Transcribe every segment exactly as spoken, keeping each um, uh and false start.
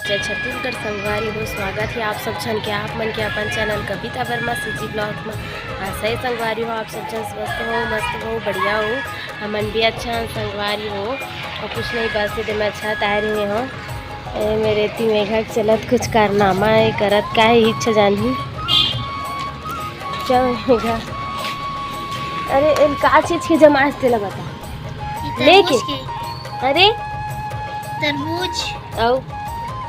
जय छत्तीसगढ़ संगवारी हो, स्वागत हे आप सब झन के, आप मन के अपन चैनल कविता वर्मा सीजी ब्लॉग में। आशा हे संगवारी हो, आप सब झन स्वस्थ हो, मस्त हो, बढ़िया हो। हमन भी अच्छा हन संगवारी हो, अउ कुछ नहीं, बस एदे मैं छत आए रहे हो। ए मेरे ती मेघा के चलत कुछ कारनामा हे, करत का हे, इच्छा जानही। चल मेघा, अरे एन का चीज के जमाए हे तेला बता। ये लेके? तरबूज के। अरे तरबूज। अउ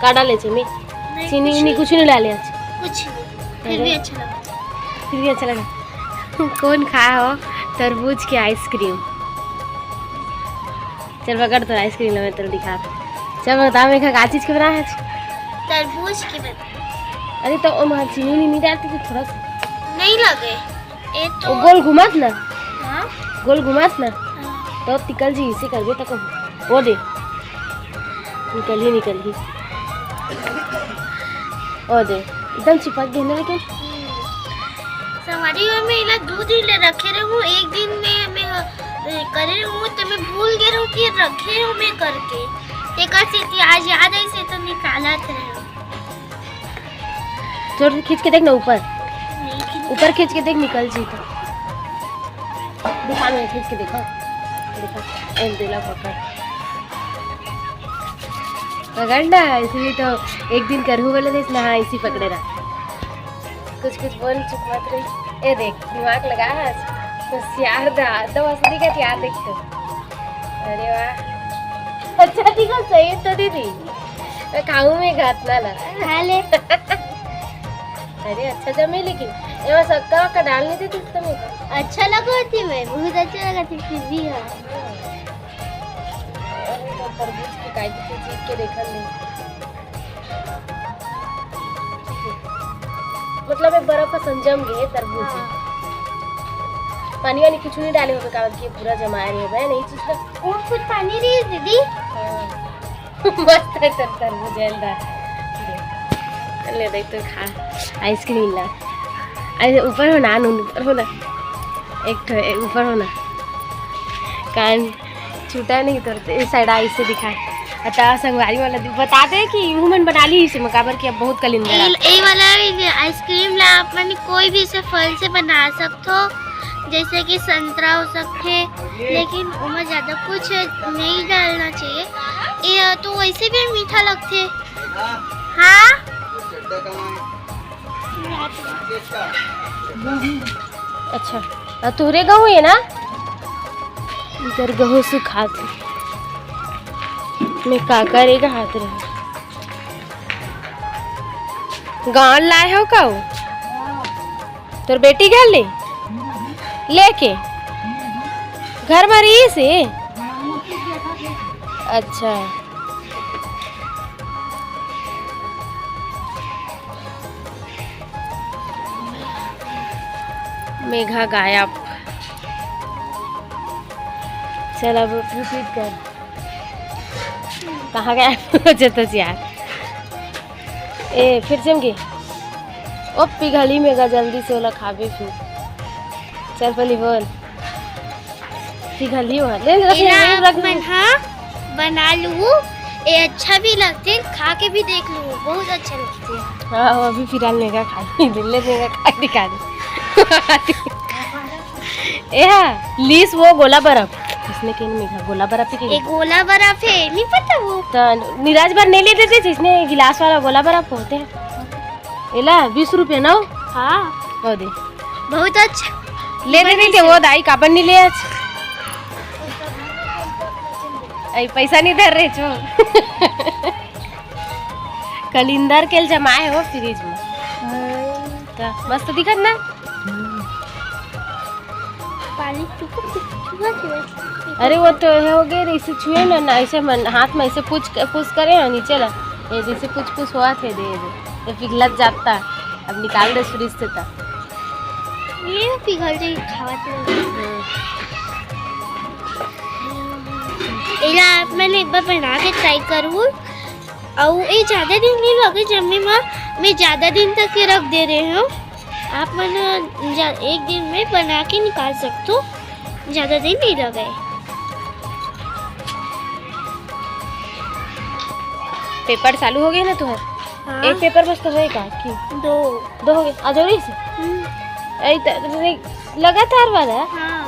का डाले छे में? नहीं, चीनी कुछ उनी नहीं। कुछ नहीं डाले आज? कुछ नहीं, फिर भी अरे। अच्छा लगा। फिर भी अच्छा लगा। कौन खाए हो तरबूज के आइसक्रीम? चल पकड़ तो आइसक्रीम ला, मैं तेला दिखा। चल बता, मैं का चीज के बनाए हे आज? तरबूज के बना। अरे तो ओमा चीनी उनी नहीं डालती थी थोड़ा सा? नहीं लगे। ए तो वो गोल घुमात ना। हाँ? गोल घुमात ना। हाँ। तो तिकल जी इसे करबे तक वो दे। निकल ही, निकल ही। ओ दे, एकदम चिपक गए ना लेकिन। संगवारी हो, मैं इला दो दिन ले रखे रहूं, एक दिन में मैं, अ, करे रहूं, तो मैं भूल गए रहूं कि रखे रहूं मैं करके। तेकर सेती आज याद आई से तो निकालत रहूं। जोर से खींच के देख ना ऊपर। नहीं खींच। ऊपर खींच के देख, निकल जी तो। दिखा, मैं खींच के देखा। देखा, एम देला पकड़। पकड़ ना, ऐसे भी तो एक दिन करहू वाला देश ना, हाँ, इसी पकड़े रहा। कुछ कुछ बोल, चुप मत रही। ए देख, दिमाग लगा है आज। होशियार दा, तो असली का यार देख तो। अरे वाह। अच्छा, ठीक है, सही तो दीदी। मैं खाऊं में घात ना ला। खा ले। अरे अच्छा जमे, लेकिन एमा सक्कर वक्कर डाल नहीं देती तो मैं। अच्छा लगा थी मैं, बहुत अच्छा लगा थी फिर भी। हाँ। अरे तो तरबूज के काई के चीख के देखल नहीं। मतलब एक बर्फ का संजम गे तरबूज। हाँ। पानी वानी कुछ नहीं डाले होबे, काबर कि पूरा जमाए रहे होबे, नहीं चीज का। वो कुछ पानी रही दीदी। हाँ। मस्त है तर-, तरबूज है अंदर। ले देख तो खा आइसक्रीम ला। अरे ऊपर हो ना, नून ऊपर हो ना। एक ठो ए, ऊपर हो ना। कान छूटा नहीं तोर, इस साइड आ, इससे दिखा। अच्छा संगवारी वाला दि-, बता दे कि मुंह मन बना ली इसे मकाबर कि अब बहुत कलिंदर ए, आ। ए वाला आइसक्रीम ला आप मन कोई भी इसे फल से बना सकते हो, जैसे कि संतरा हो सकते, लेकिन ओमा ज्यादा कुछ नहीं डालना चाहिए। ये तो वैसे भी मीठा लगते। हाँ। अच्छा, आ तोरे गहूं है ना? इधर गहूं सुखात हे। मैं का करेगा हाथ रहे। गांव लाए हो का वो? तोर बेटी घर ले? लेके? घर में रही से? अच्छा। मेघा गायब। चल अब repeat कर। कहाँ गायब हो जतस यार? ए, फिर जम गे। ओ पिघली मेघा, जल्दी से ओला खाबे फिर। चल पहले बोल। पिघली हो। ले, ले, रख ले, एला ले, रख ले। मन हा बना लू, ये अच्छा भी लगते, खा के भी देख लू, बहुत अच्छा लगते हैं। हाँ, वो अभी फिलहाल मेघा खाई, ले मेघा खाई दिखा दे। ए हा, लीस वो गोला बर्फ। इसने के मेघा गोला बर्फ ही ये के। गोला बर्फ है, नहीं पता वो। तो निराज बार नहीं लेते थे, जिसने गिलास वाला गोला बर्फ होते हैं। एला बीस रुपया ना? हाँ। वो दे। बहुत अच्छा। ले दे नहीं थे वो दाई, काबर नहीं ले आज? आई पैसा नहीं धर रहे छो। कलिंदर के जमाए हो फ्रिज में। हाँ। तो मस्त दिखत ना? पानी चुप, चुप, चुप, चुप। अरे वो तो है हो गए, इसे छुए ना, ना इसे मन, हाथ में इसे पूछ, पूछ करे हो नीचे ला, ये जैसे पूछ पूछ हुआ थे दे दे, ये पिघलत जाता, अब निकाल दे फ्रिज से ता। ये पिघल जाए, खावा तो। हम्म। एला आप मन एक बार बना के try करू। अउ ये ज्यादा दिन नहीं लगे जमे मा, मैं ज्यादा दिन तक ये रख दे रहे हूँ। आप मन जा-, एक दिन में बना के निकाल सकते हो, ज्यादा दिन नहीं लगे। पेपर चालू हो गए ना तुहर? हाँ। एक पेपर बस तो होए का कि? दो। दो हो गए, आज हो रही से? हम्म। ऐ त-, लगातार वाला? हाँ।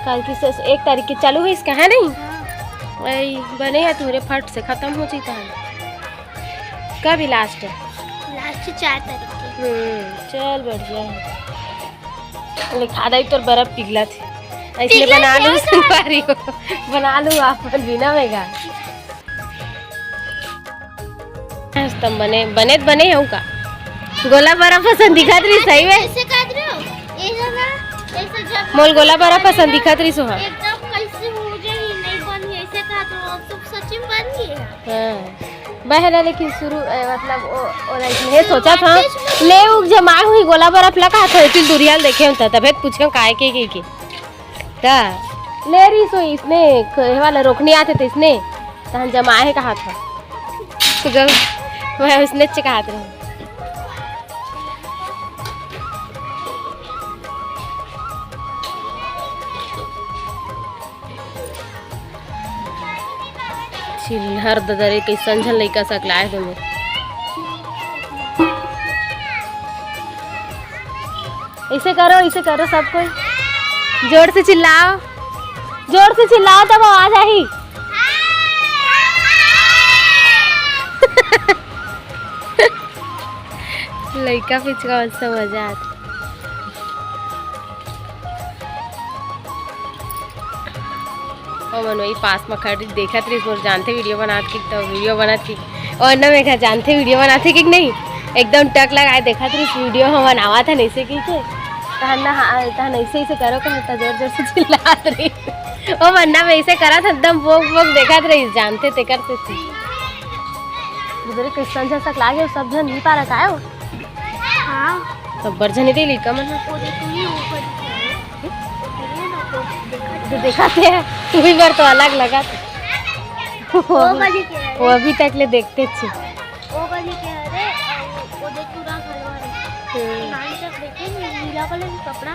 काल की से, एक तारीख के चालू है इसका, है नहीं? हाँ। ऐ बने है तोरे फट से खत्म हो जाता है। कब ही लास्ट है? लास्ट चार तारीख के। हम्म, चल बढ़िया है। लिखा दई तोर बर्फ पिघला थे। ऐसने पिघला बना लू थे, संगवारी हो। बना लू आप बिना मेगा। तुम बने, बने त बने हूँ का? गोला बर्फ पसंद दिखत रही सही में। ऐसे काट रहे हो? ये जो ना, ऐसे जब मोल गोला बर्फ पसंद दिखत रही सो, हाँ। एकदम कैसे हो जाए, नहीं बनी, ऐसे काट रहे हो, सब सच में बन गई है। हाँ। बहना लेकिन शुरू, ए, मतलब, ओ, ओ, लाइक, ये सोचा था, ले उग जमाए हुई गोला बर्फ लगा था, इतनी दुरियाल देखे होता, तबे त पूछे काहे के, के, के। त ले रही सो इसने, ख-, ये वाला रोकने आते थे इसने, तहन जमाए है कहा था। तो जब मैं उसने च कहा था। चिल्हर ददरे कैसन झन लइका सकलाए हे मोर। ऐसे करो, ऐसे करो सब कोई। जोर से चिल्लाओ, जोर से चिल्लाओ तब आवाज आही। लइका पिचका मन से मजा आथे। ओमन वही पास म खड़ी देखत रहिस, मोर जानथे वीडियो बनात कि, त वीडियो बनात कि, और ना मेघा जानथे वीडियो बनाथे कि नहीं, एकदम टक लगाए देखत रहिस वीडियो हमन आवत हन ऐसे कहिके, तहन ना, हाँ, तहन ऐसे, ऐसे करो कहे त जोर जोर से चिल्लात रहिस। ओमन ना वैसे करत हन, एकदम बोक बोक देखत रहिस, जानथे तेकर से। उधर कैसन झसक लागे, सब झन नहीं पारा का हो? हाँ। तो बरझनी दे लइका मन। वो देख, तू ही ऊपर दिख रहा है। वो तेरे ना, वो देखा तो देखा थे, तू ही बर तो अलग लगा थे। वो वाली के है। वो अभी तक ले देखते छे। वो वाली के है रे, वो, वो देख पूरा घर वाले। हम्म। नानी तक देखे, नीला कलर का कपड़ा।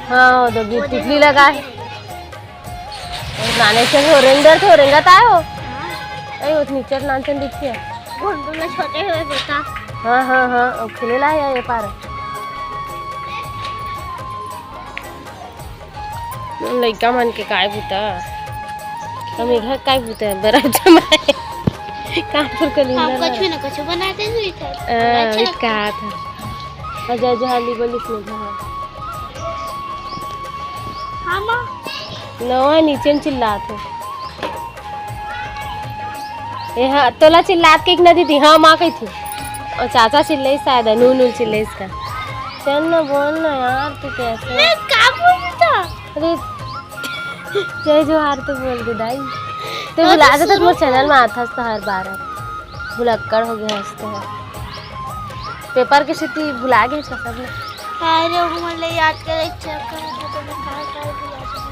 हाँ, वो तो वो टिकली देखो, लगा है। नाने से हो रेंगर थे, रेंगत आयो। हाँ। ए, उतनी चट नान चंद दिखिए। घुंडू में छोटे हुए बेटा। हाँ, हाँ, हाँ, वो खेले ला है ये पार। लइका मन के काय बुता? हम ये घर काय बुता है? बर्फ जमाए। कानपुर के हम नींदर कछु बर्फ। न कछु बनाते नहीं थे। हाँ, अच्छा वही लगता। कहा था। और जय जोहार ली बोलिस नहीं घर। हाँ, माँ। नवा नीचे में चिल्लात हे। ए हा, तोला चिल्लात के एक ना दीदी, हाँ, माँ कही थी। और चाचा चिल्लाइस शायद, नू नू चिल्लाइस का। चल ना, बोल ना यार, तू कैसे? मैं का बोलता? अरे, जय जोहार तो बोल दे दाई। तू तो भुला तू देता, शुरू मोर चैनल कर। में आता था हर बार। भुलक्कड़ हो गया हंसते हैं। पेपर के छुट्टी भुला गए सब ना। अरे, वो ले याद कर, एक चक्कर में तो मैं कहाँ, कहाँ भुला गई।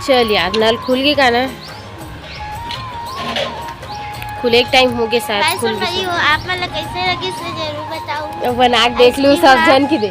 चल यार, नल खुल गई का ना? खुले के टाइम हो गए शायद, भाई खुल सुन रही गई। हो, आप मन ला कैसे लगी, इसे जरूर बताओ। अब बना के देख लू, आइसक्रीम सब ला। जन की दे।